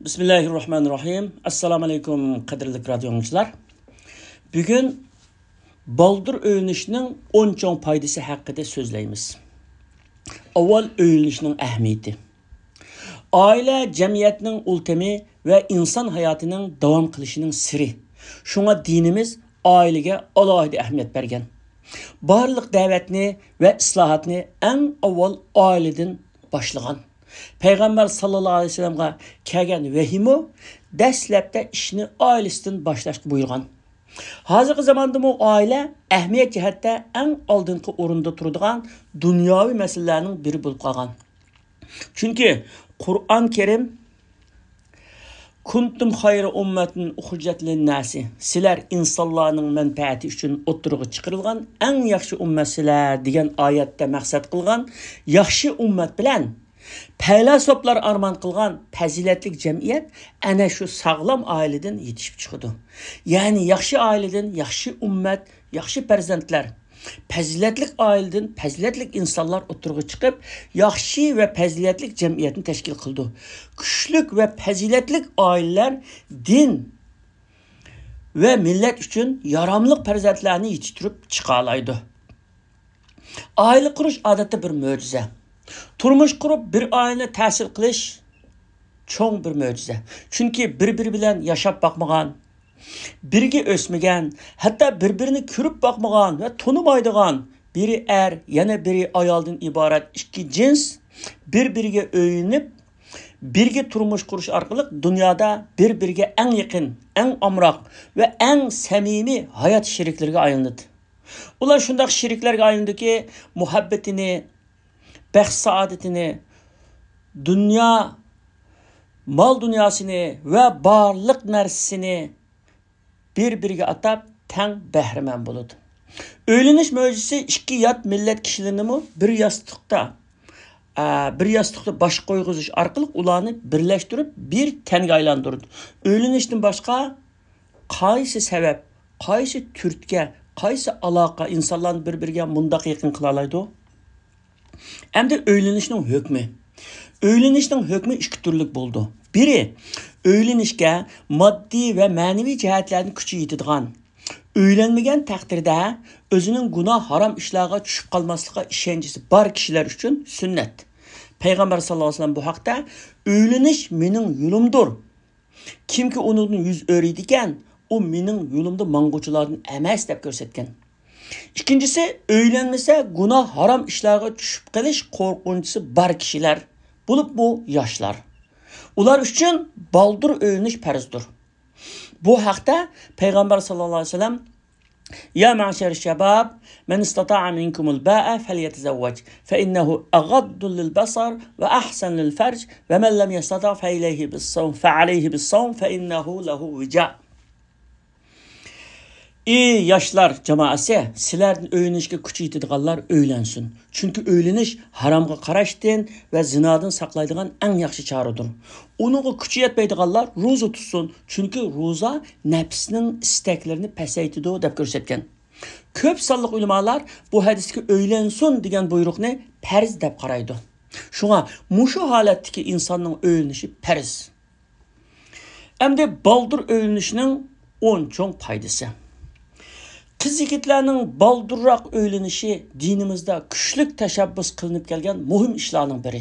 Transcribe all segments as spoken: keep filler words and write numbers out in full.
بىسمىللاھىررەھمانىررەھىم. ئەسسالامۇ ئەلەيكۇم، قەدىرلىك رادىئو ئاڭلىغۇچىلار. بۈگۈن بالدۇر ئۆيلىنىشنىڭ ئون چوڭ پايدىسى ھەققىدە سۆزلەيمىز. ئاۋۋال ئۆيلىنىشنىڭ ئەھمىيىتى. ئائىلە جەمئىيەتنىڭ ئۇلتىمى ۋە ئىنسان ھاياتىنىڭ داۋام قىلىشىنىڭ سىرى. شۇڭا دىنىمىز ئائىلىگە ئالاھىدە ئەھمىيەت بەرگەن. بارلىق دەۋەتنى ۋە ئىسلاھاتنى ئەڭ ئاۋۋال ئائىلىدىن باشلىغان. پەيغەمبەر ساللاللاھۇ ئەلەيھى ۋەسەللەمغا كەلگەن ۋەھىيمۇ دەسلەپتە ئىشنى ئائىلىسىدىن باشلاشقا بۇيرۇغان. ھازىرقى زاماندىمۇ ئائىلە ئەھمىيەت جەھەتتە ئەڭ ئالدىنقى ئورۇندا تۇرىدىغان دۇنياۋى مەسىلىلەرنىڭ بىرى بولۇپ قالغان. چۈنكى قۇرئان كەرىم «كۇنتۇم خەيرە ئۇممەتىن ئۇخرىجەت لىنناسى»، سىلەر ئىنسانلارنىڭ مەنپەئەتى ئۈچۈن ئوتتۇرىغا چىقىرىلغان ئەڭ ياخشى ئۇممەتسىلەر دېگەن ئايەتتە مەقسەت قىلغان ياخشى ئۇممەت بىلەن پەيلاسوپلار ئارمان قىلغان پەزىلەتلىك جەمئىيەت ئەنە شۇ ساغلام ئائىلىدىن يېتىشىپ چىقىدۇ. يەنى ياخشى ئائىلىدىن ياخشى ئۇممەت، ياخشى پەرزەنتلەر، پەزىلەتلىك ئائىلىدىن پەزىلەتلىك ئىنسانلار ئوتتۇرىغا چىقىپ، ياخشى ۋە پەزىلەتلىك جەمئىيەتنى تەشكىل قىلىدۇ. كۈچلۈك ۋە پەزىلەتلىك ئائىلىلەر دىن ۋە مىللەت ئۈچۈن ياراملىق پەرزەنتلەرنى يېتىشتۈرۈپ چىقالايدۇ. ئائىلە قۇرۇش ئادەتتە بىر مۆجىزە. تۇرمۇش قۇرۇپ بىر ئائىلىنى تەسىس قىلىش چوڭ بىر مۆجىزە. چۈنكى بىر-بىرى بىلەن ياشاپ باقمىغان، بىرگە ئۆسمىگەن، ھەتتا بىر-بىرىنى كۆرۈپ باقمىغان ۋە تونۇمايدىغان، بىرى ئەر، يەنە بىرى ئايالدىن ئىبارەت ئىككى جىنس بىر-بىرىگە ئۆيلىنىپ، بىرگە تۇرمۇش قۇرۇش ئارقىلىق دۇنيادا بىر-بىرىگە ئەڭ يېقىن، ئەڭ ئامراق ۋە ئەڭ سەمىمىي ھايات شېرىكلىرىگە ئايلىنىدۇ. ئۇلار شۇنداق شېرىكلەرگە ئايلىنىدۇكى، مۇھەببىتىنى، بەخت-سائادىتىنى، دۇنيا، مال-دۇنياسىنى ۋە بارلىق نەرسىسىنى بىر-بىرىگە ئاتاپ، تەڭ بەھرىمەن بولىدۇ. ئۆيلىنىش مۆجىزىسى ئىككى يات مىللەت كىشىلىرىنىمۇ بىر ياستۇقتا، ئە، بىر ياستۇقتا باش قويغۇزۇش ئارقىلىق ئۇلارنى بىرلەشتۈرۈپ، بىر تەنگە ئايلاندۇرىدۇ. ئۆيلىنىشتىن باشقا قايسى سەۋەب، قايسى تۈرتكە، قايسى ئالاقە ئىنسانلارنى بىر-بىرىگە مۇنداق يېقىن قىلالايدۇ؟ ئەمدى ئۆيلىنىشنىڭ ھۆكمى. ئۆيلىنىشنىڭ ھۆكمى ئىككى تۈرلۈك بولىدۇ. بىرى، ئۆيلىنىشكە ماددىي ۋە مەنىۋى جەھەتلەردىن كۈچى يېتىدىغان، ئۆيلەنمىگەن تەقدىردە ئۆزىنىڭ گۇناھ، ھارام ئىشلارغا چۈشۈپ قالماسلىقىغا ئىشەنچىسى بار كىشىلەر ئۈچۈن سۈننەت. پەيغەمبەر ساللاللاھۇ ئەلەيھى ۋەسەللەم بۇ ھەقتە، «ئۆيلىنىش مېنىڭ يولۇمدۇر. كىمكى ئۇنىڭدىن يۈز ئۆرۈيدىكەن، ئۇ مېنىڭ يولۇمدا ماڭغۇچىلاردىن ئەمەس» دەپ كۆرسەتكەن. ئىككىنچىسى، ئۆيلەنمىسە گۇناھ، ھارام ئىشلارغا چۈشۈپ قېلىش قورقۇنچىسى بار كىشىلەر، بولۇپمۇ ياشلار. ئۇلار ئۈچۈن بالدۇر ئۆيلىنىش پەرزدۇر. بۇ ھەقتە پەيغەمبەر ساللاللاھۇ ئەلەيھى ۋەسەللەم، يا معشر الشباب، من استطاع منكم الباءة فليتزوج، فإنه أغض للبصر وأحصن للفرج، ومن لم يستطع فعليه بالصوم، فعليه بالصوم، فإنه له وجاء. ئى ياشلار جامائەسى، سىلەردىن ئۆيلىنىشكە كۈچى يېتىدىغانلار ئۆيلەنسۇن. چۈنكى ئۆيلىنىش ھارامغا قاراشتىن ۋە زىنادىن ساقلايدىغان ئەڭ ياخشى چارىدۇر. ئۇنىڭغا كۈچى يەتمەيدىغانلار روزا تۇتسۇن. چۈنكى روزا نەپسنىڭ ئىستەكلىرىنى پەسەيتىدۇ، دەپ كۆرسەتكەن. كۆپ سانلىق ئۆلىمالار بۇ ھەدىستىكى ئۆيلەنسۇن دېگەن بۇيرۇقنى پەرز دەپ قارايدۇ. شۇڭا مۇشۇ ھالەتتىكى ئىنساننىڭ ئۆيلىنىشى پەرز. ئەمدى بالدۇر ئۆيلىنىشنىڭ ئون چوڭ پايدىسى. قىز-يىگىتلەرنىڭ بالدۇرراق ئۆيلىنىشى دىنىمىزدا كۈچلۈك تەشەببۇس قىلىنىپ كەلگەن مۇھىم ئىشلارنىڭ بىرى.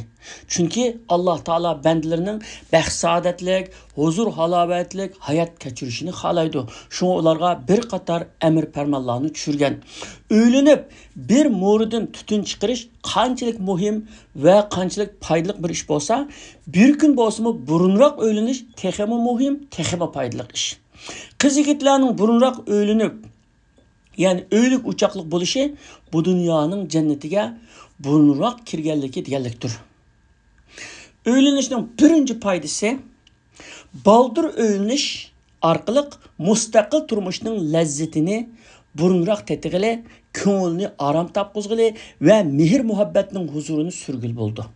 چۈنكى ئاللاھ تائالا بەندىلىرىنىڭ بەخت-سائادەتلىك، ھۇزۇر-ھالاۋەتلىك ھايات كەچۈرۈشىنى خالايدۇ. شۇڭا ئۇلارغا بىر قاتار ئەمىر-پەرمانلارنى چۈشۈرگەن. ئۆيلىنىپ، بىر مورىدىن تۈتۈن چىقىرىش قانچىلىك مۇھىم ۋە قانچىلىك پايدىلىق بىر ئىش بولسا، بىر كۈن بولسىمۇ بۇرۇنراق ئۆيلىنىش تېخىمۇ مۇھىم، تېخىمۇ پايدىلىق ئىش. قىز-يىگىتلەرنىڭ بۇرۇنراق ئۆيلىنىپ، يەنى ئۆيلۈك ئوچاقلىق بولۇشى بۇ دۇنيانىڭ جەننىتىگە بۇرۇنراق كىرگەنلىكى دېگەنلىكتۇر. ئۆيلىنىشنىڭ بىرىنچى پايدىسى، بالدۇر ئۆيلىنىش ئارقىلىق مۇستەقىل تۇرمۇشنىڭ لەززىتىنى بۇرۇنراق تېتىغىلى، كۆڭۈلنى ئارام تاپقۇزغىلى ۋە مېھىر-مۇھەببەتنىڭ ھۇزۇرىنى سۈرگىلى بولىدۇ.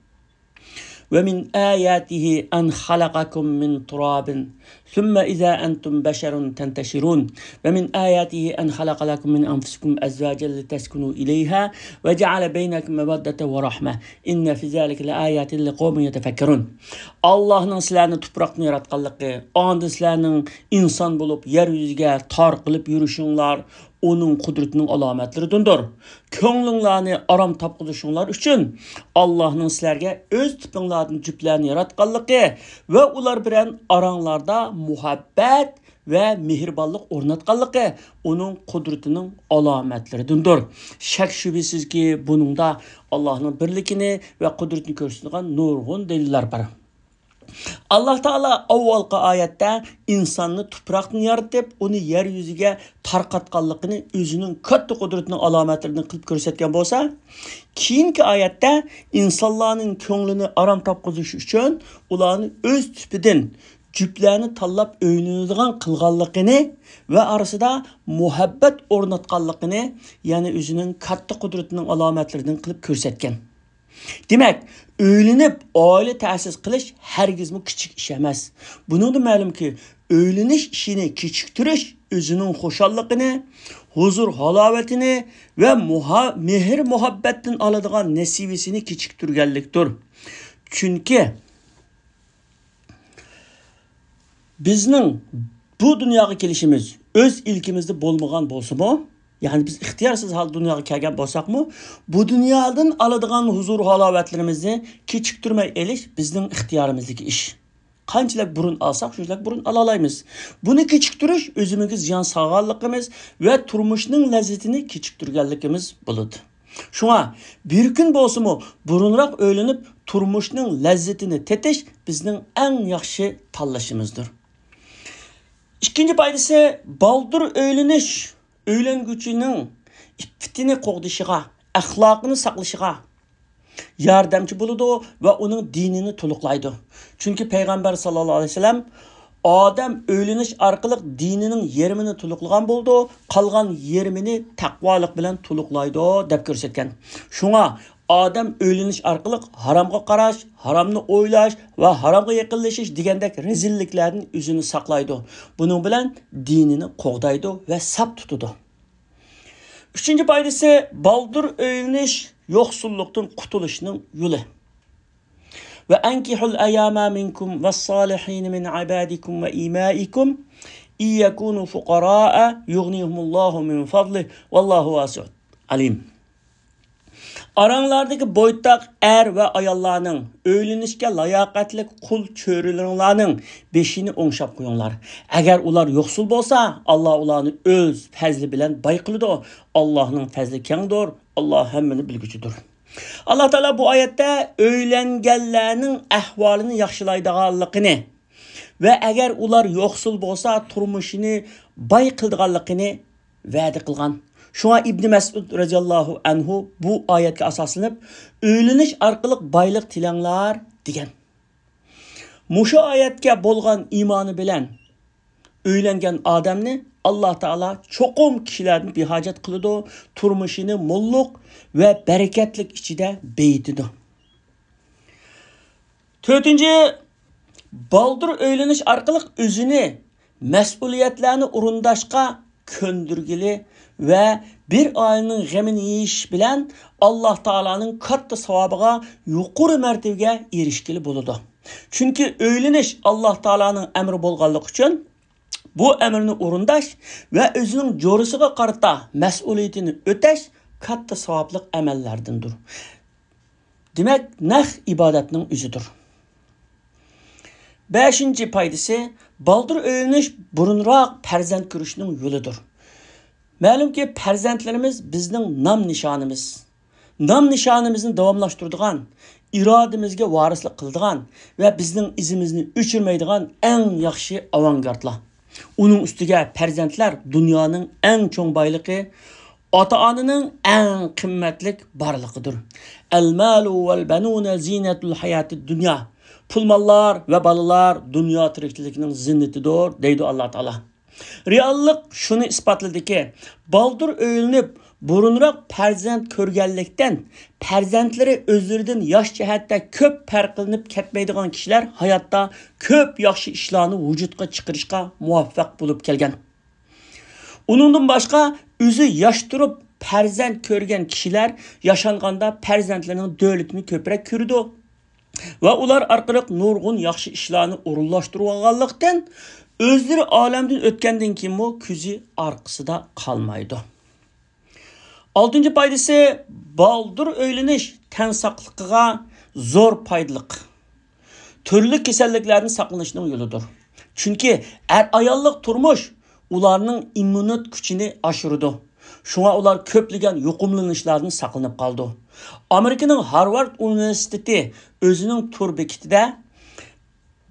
ومن آياته أن خلقكم من تراب ثم إذا أنتم بشر تنتشرون. ومن آياته أن خلق لكم من أنفسكم أزواجا لتسكنوا إليها وجعل بينكم مودة ورحمة إن في ذلك لآيات لقوم يتفكرون. ئاللاھنىڭ سىلەرنى تۇپراقتىن ياراتقانلىقى، ئاندىن سىلەرنىڭ ئىنسان بولۇپ يەر يۈزىگە تارقىلىپ يۈرۈشۈڭلار ئۇنىڭ قۇدرىتىنىڭ ئالامەتلىرىدىندۇر. كۆڭلۈڭلارنى ئارام تاپقۇزۇشۇڭلار ئۈچۈن ئاللاھنىڭ سىلەرگە ئۆز تىپىڭلاردىن جۈپلەرنى ياراتقانلىقى ۋە ئۇلار بىلەن ئاراڭلاردا مۇھەببەت ۋە مېھرىبانلىق ئورناتقانلىقى ئۇنىڭ قۇدرىتىنىڭ ئالامەتلىرىدىندۇر. شەك-شۈبھىسىزكى، بۇنىڭدا ئاللاھنىڭ بىرلىكىنى ۋە قۇدرىتىنى كۆرسىتىدىغان نۇرغۇن دەلىللەر بار. ئاللاھ تائالا ئاۋۋالقى ئايەتتە ئىنساننى تۇپراقتىن يارىتىپ، ئۇنى يەر يۈزىگە تارقاتقانلىقىنى ئۆزىنىڭ كاتتا قۇدرىتىنىڭ ئالامەتلىرىدىن قىلىپ كۆرسەتكەن بولسا، كېيىنكى ئايەتتە ئىنسانلارنىڭ كۆڭلىنى ئارام تاپقۇزۇش ئۈچۈن ئۇلارنى ئۆز تىپىدىن جۈپلەرنى تاللاپ ئۆيلىنىدىغان قىلغانلىقىنى ۋە ئارىسىدا مۇھەببەت ئورناتقانلىقىنى، يەنى ئۆزىنىڭ كاتتا قۇدرىتىنىڭ ئالامەتلىرىدىن قىلىپ كۆرسەتكەن. دېمەك، ئۆيلىنىپ ئائىلە تەسىس قىلىش ھەرگىزمۇ كىچىك ئىش ئەمەس. بۇنىڭدىن مەلۇمكى، ئۆيلىنىش ئىشىنى كېچىكتۈرۈش ئۆزىنىڭ خۇشاللىقىنى، ھۇزۇر-ھالاۋىتىنى ۋە مۇھا-، مېھىر-مۇھەببەتتىن ئالىدىغان نېسىۋىسىنى كېچىكتۈرگەنلىكتۇر. چۈنكى بىزنىڭ بۇ دۇنياغا كېلىشىمىز ئۆز ئىلكىمىزدە بولمىغان بولسىمۇ، يەنى بىز ئىختىيارسىز ھالدا دۇنياغا كەلگەن بولساقمۇ، بۇ دۇنيادىن ئالىدىغان ھۇزۇر-ھالاۋەتلىرىمىزنى كېچىكتۈرمەي ئېلىش بىزنىڭ ئىختىيارىمىزدىكى ئىش. قانچىلىك بۇرۇن ئالساق، شۇنچىلىك بۇرۇن ئالالايمىز. بۇنى كېچىكتۈرۈش ئۆزىمىزگە زىيان سالغانلىقىمىز ۋە تۇرمۇشنىڭ لەززىتىنى كېچىكتۈرگەنلىكىمىز بولىدۇ. شۇڭا بىر كۈن بولسىمۇ بۇرۇنراق ئۆيلىنىپ، تۇرمۇشنىڭ لەززىتىنى تېتىش بىزنىڭ ئەڭ ياخشى تاللىشىمىزدۇر. ئىككىنچى پايدىسى، بالدۇر ئۆيلىنىش ئۆيلەنگۈچىنىڭ ئىپپىتىنى قوغدىشىغا، ئەخلاقىنى ساقلىشىغا ياردەمچى بولىدۇ ۋە ئۇنىڭ دىنىنى تولۇقلايدۇ. چۈنكى پەيغەمبەر ساللاللاھۇ ئەلەيھى ۋەسەللەم، ئادەم ئۆيلىنىش ئارقىلىق دىنىنىڭ يېرىمىنى تولۇقلىغان بولىدۇ، قالغان يېرىمىنى تەقۋالىق بىلەن تولۇقلايدۇ، دەپ كۆرسەتكەن. شۇڭا ئادەم ئۆيلىنىش ئارقىلىق ھارامغا قاراش، ھارامنى ئويلاش ۋە ھارامغا يېقىنلىشىش دېگەندەك رەزىللىكلەردىن ئۆزىنى ساقلايدۇ. بۇنىڭ بىلەن دىنىنى قوغدايدۇ ۋە ساپ تۇتىدۇ. ئۈچىنچى پايدىسى، بالدۇر ئۆيلىنىش يوقسۇللۇقتىن قۇتۇلۇشنىڭ يولى. وأنكحوا الأيامى منكم والصالحين من عبادكم وإمائكم إن يكونوا فقراء يغنهم الله من فضله والله واسع عليم. ئاراڭلاردىكى بويتاق ئەر ۋە ئاياللارنىڭ، ئۆيلىنىشكە لاياقەتلىك قۇل چۆرىلىرىڭلارنىڭ بېشىنى ئوڭشاپ قويۇڭلار. ئەگەر ئۇلار يوقسۇل بولسا، ئاللا ئۇلارنى ئۆز پەزلى بىلەن باي قىلىدۇ. ئاللانىڭ پەزلى كەڭدۇر، ئاللا ھەممىنى بىلگۈچىدۇر. ئاللا تائالا بۇ ئايەتتە ئۆيلەنگەنلەرنىڭ ئەھۋالىنى ياخشىلايدىغانلىقىنى ۋە ئەگەر ئۇلار يوقسۇل بولسا، تۇرمۇشىنى باي قىلىدىغانلىقىنى ۋەدە قىلغان. شۇڭا ئىبنى مەسئۇد رەزىياللاھۇ ئەنھۇ بۇ ئايەتكە ئاساسلىنىپ، ئۆيلىنىش ئارقىلىق بايلىق تىلەڭلار، دېگەن. مۇشۇ ئايەتكە بولغان ئىمانى بىلەن ئۆيلەنگەن ئادەمنى ئاللا تائالا چوقۇم كىشىلەردىن بىھاجەت قىلىدۇ، تۇرمۇشىنى موللۇق ۋە بەرىكەتلىك ئىچىدە بېيىتىدۇ. تۆتىنچى، بالدۇر ئۆيلىنىش ئارقىلىق ئۆزىنى مەسئۇلىيەتلەرنى ئورۇنداشقا كۆندۈرگىلى ۋە بىر ئائىلىنىڭ غېمىنى يېيىش بىلەن ئاللا تائالانىڭ كاتتا ساۋابىغا، يۇقىرى مەرتىۋىگە ئېرىشكىلى بولىدۇ. چۈنكى ئۆيلىنىش ئاللا تائالانىڭ ئەمرى بولغانلىقى ئۈچۈن، بۇ ئەمرنى ئورۇنداش ۋە ئۆزىنىڭ جورىسىغا قارىتا مەسئۇلىيىتىنى ئۆتەش كاتتا ساۋابلىق ئەمەللەردىندۇر. دېمەك، نەق ئىبادەتنىڭ ئۆزىدۇر. بەشىنچى پايدىسى، بالدۇر ئۆيلىنىش بۇرۇنراق پەرزەنت كۆرۈشنىڭ يولىدۇر. مەلۇمكى، پەرزەنتلىرىمىز بىزنىڭ نام نىشانىمىز. نام نىشانىمىزنى داۋاملاشتۇرىدىغان، ئىرادىمىزگە ۋارىسلىق قىلىدىغان ۋە بىزنىڭ ئىزىمىزنى ئۆچۈرمەيدىغان ئەڭ ياخشى ئاۋانگارتلار. ئۇنىڭ ئۈستىگە پەرزەنتلەر دۇنيانىڭ ئەڭ چوڭ بايلىقى، ئاتا-ئانىنىڭ ئەڭ قىممەتلىك بارلىقىدۇر. المال والبنون زينة الحياة الدنيا. پۇل-ماللار ۋە بالىلار دۇنيا تىرىكچىلىكىنىڭ زىننىتىدۇر، دەيدۇ ئاللا تائالا. رېئاللىق شۇنى ئىسپاتلىدىكى، بالدۇر ئۆيلىنىپ، بۇرۇنراق پەرزەنت كۆرگەنلىكتىن، پەرزەنتلىرى ئۆزلىرىدىن ياش جەھەتتە كۆپ پەرقلىنىپ كەتمەيدىغان كىشىلەر ھاياتتا كۆپ ياخشى ئىشلارنى ۋۇجۇدقا چىقىرىشقا مۇۋەپپەق بولۇپ كەلگەن. ئۇنىڭدىن باشقا، ئۆزى ياش تۇرۇپ پەرزەنت كۆرگەن كىشىلەر ياشانغاندا پەرزەنتلىرىنىڭ دۆلىتىنى كۆپرەك كۆرىدۇ ۋە ئۇلار ئارقىلىق نۇرغۇن ياخشى ئىشلارنى ئورۇنلاشتۇرۇۋالغانلىقتىن، ئۆزلىرى ئالەمدىن ئۆتكەندىن كېيىنمۇ كۆزى ئارقىسىدا قالمايدۇ. ئالتىنچى پايدىسى، بالدۇر ئۆيلىنىش تەن ساقلىقىغا زور پايدىلىق. تۈرلۈك كېسەللىكلەردىن ساقلىنىشنىڭ يولىدۇر. چۈنكى ئەر-ئاياللىق تۇرمۇش ئۇلارنىڭ ئىممۇنىتېت كۈچىنى ئاشۇرىدۇ. شۇڭا ئۇلار كۆپلىگەن يۇقۇملىنىشلاردىن ساقلىنىپ قالىدۇ. ئامېرىكىنىڭ ھارۋارد ئۇنىۋېرسىتېتى ئۆزىنىڭ تور بېكىتىدە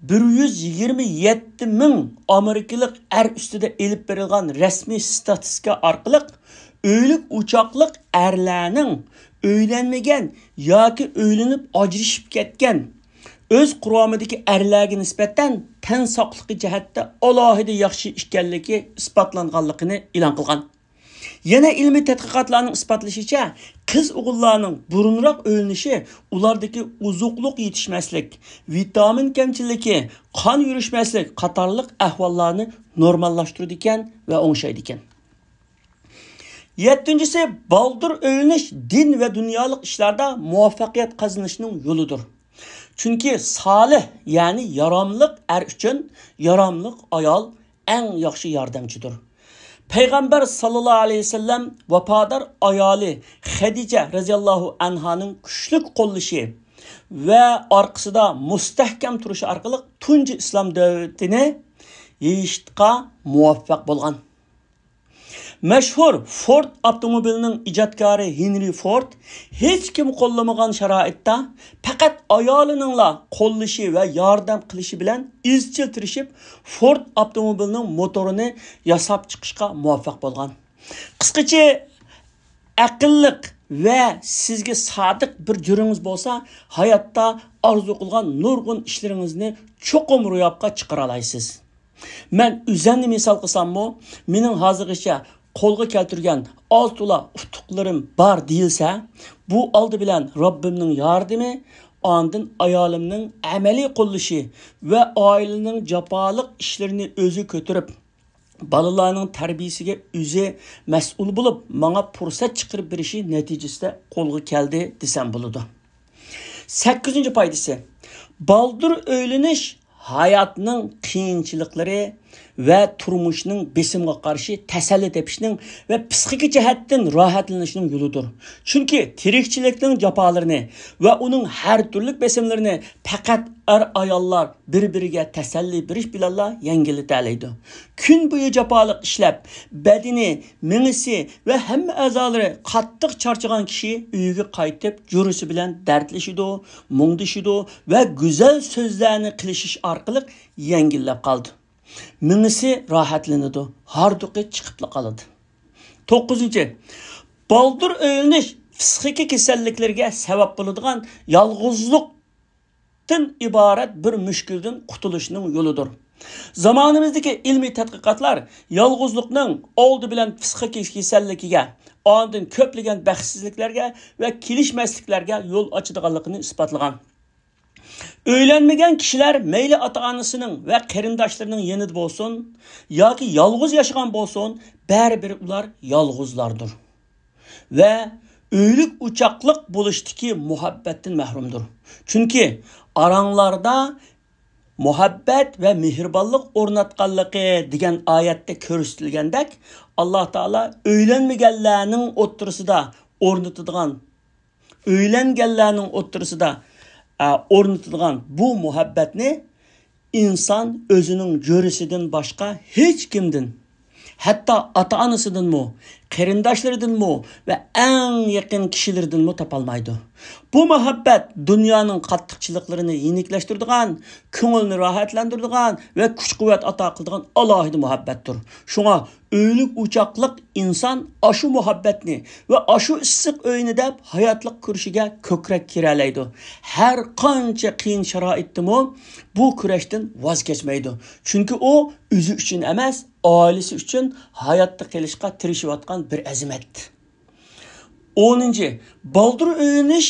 بىر يۈز يىگىرمە يەتتە مىڭ ئامېرىكىلىق ئەر ئۈستىدە ئېلىپ بېرىلغان رەسمىي ستاتىستىكا ئارقىلىق، ئۆيلۈك ئوچاقلىق ئەرلەرنىڭ ئۆيلەنمىگەن ياكى ئۆيلىنىپ ئاجرىشىپ كەتكەن ئۆز قۇرامىدىكى ئەرلەرگە نىسبەتەن تەن ساقلىقى جەھەتتە ئالاھىدە ياخشى ئىكەنلىكى ئىسپاتلانغانلىقىنى ئېلان قىلغان. يەنە ئىلمىي تەتقىقاتلارنىڭ ئىسپاتلىشىچە، قىز ئوغۇللارنىڭ بۇرۇنراق ئۆيلىنىشى ئۇلاردىكى ئوزۇقلۇق يېتىشمەسلىك، ۋىتامىن كەمچىلىكى، قان يۈرۈشمەسلىك قاتارلىق ئەھۋاللارنى نورماللاشتۇرىدىكەن ۋە ئوڭشايدىكەن. يەتتىنچىسى، بالدۇر ئۆيلىنىش دىن ۋە دۇنيالىق ئىشلاردا مۇۋەپپەقىيەت قازىنىشنىڭ يولىدۇر. چۈنكى سالىھ، يەنى ياراملىق ئەر ئۈچۈن ياراملىق ئايال ئەڭ ياخشى ياردەمچىدۇر. پەيغەمبەر ساللاللاھۇ ئەلەيھى ۋەسەللەم ۋاپادار ئايالى خەدىجە رەزىياللاھۇ ئەنھانىڭ كۈچلۈك قوللىشى ۋە ئارقىسىدا مۇستەھكەم تۇرۇشى ئارقىلىق تۇنجى ئىسلام دۆلىتىنى يېيىشقا مۇۋەپپەق بولغان. مەشھۇر فورد ئاپتوموبىلىنىڭ ئىجادكارى ھېنرى فورد ھېچكىم قوللىمىغان شارائىتتا، پەقەت ئايالىنىڭلا قوللىشى ۋە ياردەم قىلىشى بىلەن ئىزچىل تىرىشىپ، فورد ئاپتوموبىلىنىڭ موتورىنى ياساپ چىقىشقا مۇۋەپپەق بولغان. قىسقىچە، ئەقىللىق ۋە سىزگە سادىق بىر جۈرىڭىز بولسا، ھاياتتا ئارزۇ قىلغان نۇرغۇن ئىشلىرىڭىزنى چوقۇم روياپقا چىقىرالايسىز. مەن ئۆزۈمنى مىسال قىلساممۇ، مېنىڭ ھازىرغىچە قولغا كەلتۈرگەن ئاز-تولا ئۇتۇقلىرىم بار دېيىلسە، بۇ ئالدى بىلەن رەببىمنىڭ ياردىمى، ئاندىن ئايالىمنىڭ ئەمەلىي قوللىشى ۋە ئائىلىنىڭ جاپالىق ئىشلىرىنى ئۆزى كۆتۈرۈپ، بالىلارنىڭ تەربىيىسىگە ئۆزى مەسئۇل بولۇپ، ماڭا پۇرسەت چىقىرىپ بېرىشى نەتىجىسىدە قولغا كەلدى دېسەم بولىدۇ. سەككىزىنچى پايدىسى، بالدۇر ئۆيلىنىش ھاياتنىڭ قىيىنچىلىقلىرى ۋە تۇرمۇشنىڭ بېسىمىغا قارشى تەسەللى تېپىشنىڭ ۋە پسىخىكا جەھەتتىن راھەتلىنىشنىڭ يولىدۇر. چۈنكى تىرىكچىلىكنىڭ جاپالىرىنى ۋە ئۇنىڭ ھەر تۈرلۈك بېسىملىرىنى پەقەت ئەر-ئاياللار بىر-بىرىگە تەسەللى بېرىش بىلەنلا يەڭگىللىتەلەيدۇ. كۈن بويى جاپالىق ئىشلەپ، بەدىنى، مېڭىسى ۋە ھەممە ئەزالىرى قاتتىق چارچىغان كىشى ئۆيىگە قايتىپ، جورىسى بىلەن دەردلىشىدۇ، مۇڭدىشىدۇ ۋە گۈزەل سۆزلەرنى قىلىشىش ئارقىلىق يەڭگىللەپ قالىدۇ. مېڭىسى راھەتلىنىدۇ، ھاردۇقى چىقىپلا قالىدۇ. توققۇزىنچى، بالدۇر ئۆيلىنىش پسىخىكا كېسەللىكلىرىگە سەۋەب بولىدىغان يالغۇزلۇق تىن ئىبارەت بىر مۈشكۈلدىن قۇتۇلۇشنىڭ يولىدۇر. زامانىمىزدىكى ئىلمىي تەتقىقاتلار يالغۇزلۇقنىڭ ئالدى بىلەن پسىخىك كېسەللىكىگە، ئاندىن كۆپلىگەن بەختسىزلىكلەرگە ۋە كېلىشمەسلىكلەرگە يول ئاچىدىغانلىقىنى ئىسپاتلىغان. ئۆيلەنمىگەن كىشىلەر مەيلى ئاتا-ئانىسىنىڭ ۋە قېرىنداشلىرىنىڭ يېنىدا بولسۇن ياكى يالغۇز ياشىغان بولسۇن، بەرىبىر ئۇلار يالغۇزلاردۇر. ۋە ئۆيلۈك ئوچاقلىق بولۇشتىكى مۇھەببەتتىن مەھرۇمدۇر. چۈنكى ئاراڭلاردا مۇھەببەت ۋە مېھرىبانلىق ئورناتقانلىقى دېگەن ئايەتتە كۆرسىتىلگەندەك، ئاللا تائالا ئۆيلەنمىگەنلەرنىڭ ئوتتۇرىسىدا ئورنىتىدىغان، ئۆيلەنگەنلەرنىڭ ئوتتۇرىسىدا، ئە، ئورنىتىدىغان بۇ مۇھەببەتنى ئىنسان ئۆزىنىڭ جۆرىسىدىن باشقا ھېچكىمدىن، ھەتتا ئاتا-ئانىسىدىنمۇ، قېرىنداشلىرىدىنمۇ ۋە ئەڭ يېقىن كىشىلىرىدىنمۇ تاپالمايدۇ. بۇ مۇھەببەت دۇنيانىڭ قاتتىقچىلىقلىرىنى يېنىكلەشتۈرىدىغان، كۆڭۈلنى راھەتلەندۈرىدىغان ۋە كۈچ-قۇۋۋەت ئاتا قىلىدىغان ئالاھىدە مۇھەببەتتۇر. شۇڭا ئۆيلۈك ئوچاقلىق ئىنسان ئاشۇ مۇھەببەتنى ۋە ئاشۇ ئىسسىق ئۆينى دەپ ھاياتلىق كۈرىشىگە كۆكرەك كېرەلەيدۇ. ھەر قانچە قىيىن شارائىتتىمۇ بۇ كۈرەشتىن ۋاز كەچمەيدۇ. چۈنكى ئۇ ئۆزى ئۈچۈن ئەمەس، ئائىلىسى ئۈچۈن ھاياتتا قېلىشقا تىرىشىۋاتقان بىر ئەزىمەت. ئونىنچى، بالدۇر ئۆيلىنىش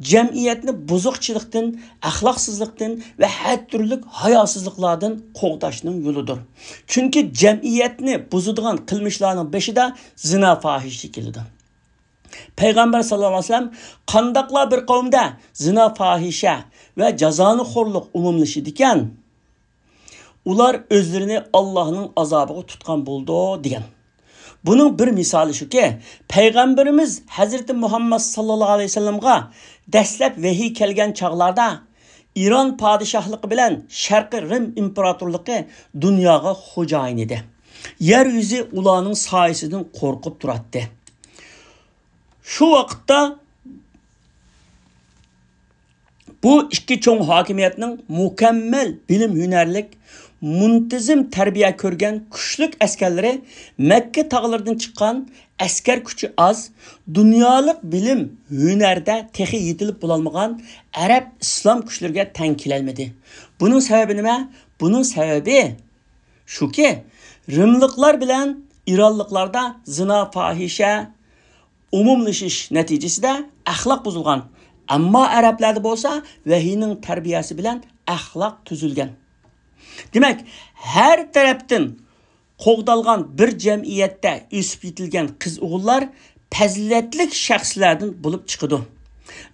جەمئىيەتنى بۇزۇقچىلىقتىن، ئەخلاقسىزلىقتىن ۋە ھەر تۈرلۈك ھاياسىزلىقلاردىن قوغداشنىڭ يولىدۇر. چۈنكى جەمئىيەتنى بۇزىدىغان قىلمىشلارنىڭ بېشىدا زىنا، پاھىشە كېلىدۇ. پەيغەمبەر ساللاللاھۇ ئەلەيھى ۋەسەللەم، قانداقلا بىر قەۋمدە زىنا، پاھىشە ۋە جازانىخورلۇق ئومۇملىشىدىكەن، ئۇلار ئۆزلىرىنى ئاللاھنىڭ ئازابىغا تۇتقان بولىدۇ، دېگەن. بۇنىڭ بىر مىسالى شۇكى، پەيغەمبىرىمىز ھەزرىتى مۇھەممەد ساللاللاھۇ ئەلەيھى ۋەسەللەمغا دەسلەپ ۋەھىي كەلگەن چاغلاردا، ئىران پادىشاھلىقى بىلەن شەرقىي رىم ئىمپېراتورلۇقى دۇنياغا خوجايىن ئىدى. يەر يۈزى ئۇلارنىڭ سايىسىدىن قورقۇپ تۇراتتى. شۇ ۋاقىتتا بۇ ئىككى چوڭ ھاكىمىيەتنىڭ مۇكەممەل بىلىم ھۈنەرلىك، مۇنتىزىم تەربىيە كۆرگەن كۈچلۈك ئەسكەرلىرى مەككە تاغلىرىدىن چىققان ئەسكەر كۈچى ئاز، دۇنيالىق بىلىم ھۈنەردە تېخى يېتىلىپ بولالمىغان ئەرەب ئىسلام كۈچلىرىگە تەڭ كېلەلمىدى. بۇنىڭ سەۋەبى نېمە؟ بۇنىڭ سەۋەبى شۇكى، رىملىقلار بىلەن ئىرانلىقلاردا زىنا، پاھىشە ئومۇملىشىش نەتىجىسىدە ئەخلاق بۇزۇلغان. ئەمما ئەرەبلەردە بولسا ۋەھىينىڭ تەربىيەسى بىلەن ئەخلاق تۈزۈلگەن. دېمەك، ھەر تەرەپتىن قوغدالغان بىر جەمئىيەتتە ئۆسۈپ يېتىلگەن قىز-ئوغۇللار پەزىلەتلىك شەخسلەردىن بولۇپ چىقىدۇ.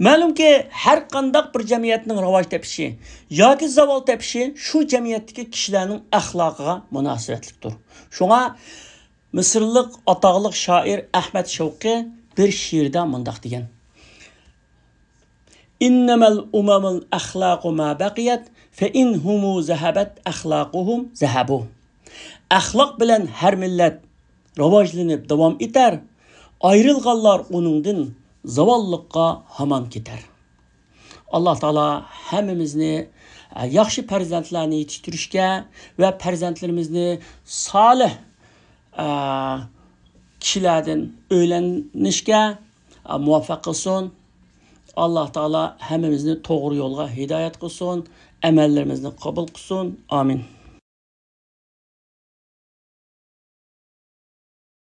مەلۇمكى، ھەر قانداق بىر جەمئىيەتنىڭ راۋاج تېپىشى ياكى زاۋال تېپىشى شۇ جەمئىيەتتىكى كىشىلەرنىڭ ئەخلاقىغا مۇناسىۋەتلىكتۇر. شۇڭا مىسىرلىق ئاتاقلىق شائىر ئەھمەد شەۋقى بىر شېئىردا مۇنداق دېگەن: «إنما الأمم الأخلاق ما بقيت، فإن هم ذهبت أخلاقهم ذهبوا.» ئەخلاق بىلەن ھەر مىللەت راۋاجلىنىپ داۋام ئېتەر، ئايرىلغانلار ئۇنىڭدىن زاۋاللىققا ھامان كېتەر. ئاللا تائالا ھەممىمىزنى، ئە، ياخشى پەرزەنتلەرنى يېتىشتۈرۈشكە ۋە پەرزەنتلىرىمىزنى سالىھ، ئە، كىشىلەردىن ئۆيلەنىشكە، ئە، مۇۋەپپەق قىلسۇن. ئاللا تائالا ھەممىمىزنى توغرا يولغا ھىدايەت قىلسۇن، ئەمەللىرىمىزنى قوبۇل قىلسۇن. ئامىن.